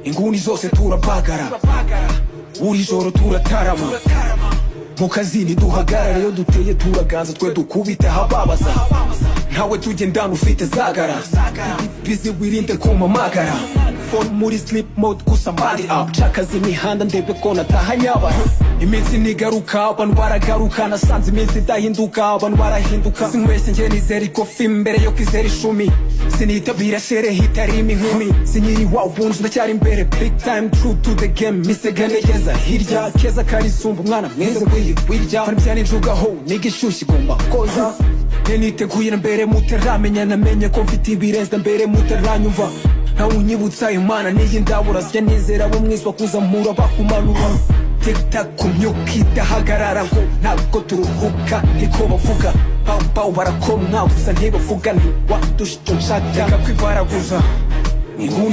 Inguni zose turabagara, buri joro turatarama. Mu kazi ntiduhagarara, iyo duteye turaganza, twe dukubita ahababaza. Ntawe tugendana ufite zagara bizi, wirinde kumpamagara. Phone muri sleep mode, gusa mbari up. Cakaza imihanda ndebe ko nataha nyabara. Iminsi ntigaruka, abantu baragaruka. Nasanze iminsi idahinduka, abantu barahinduka. Sinkwese njye nizera ikofi mbere yo kwizera ishumi. Sinitabira sherehe itarimo inkumi. Sinyiri wa wundi, ndacyari imbere big time, true to the game. Misega negeza hirya keza karisumba, umwana mwiza gwiye wirya. Fana ibya ninjugaho niga ishyushye igomba koza. Niteguye mbere mutaramenya, namenye ko mfite ibirenze mbere mutaranyumva. Ntawe unyibutsa Imana n'iyi ndabura sya nizera abo mwiswa kuzamura bakumanura. Tik tak ku myuka idahagarara, ngo ntabwo turuhuka niko bavuga. Bawu bawu barakomwa gusa ntibavuga, ntiwadusha icyo nshaka. Reka kwivaraguza inguni.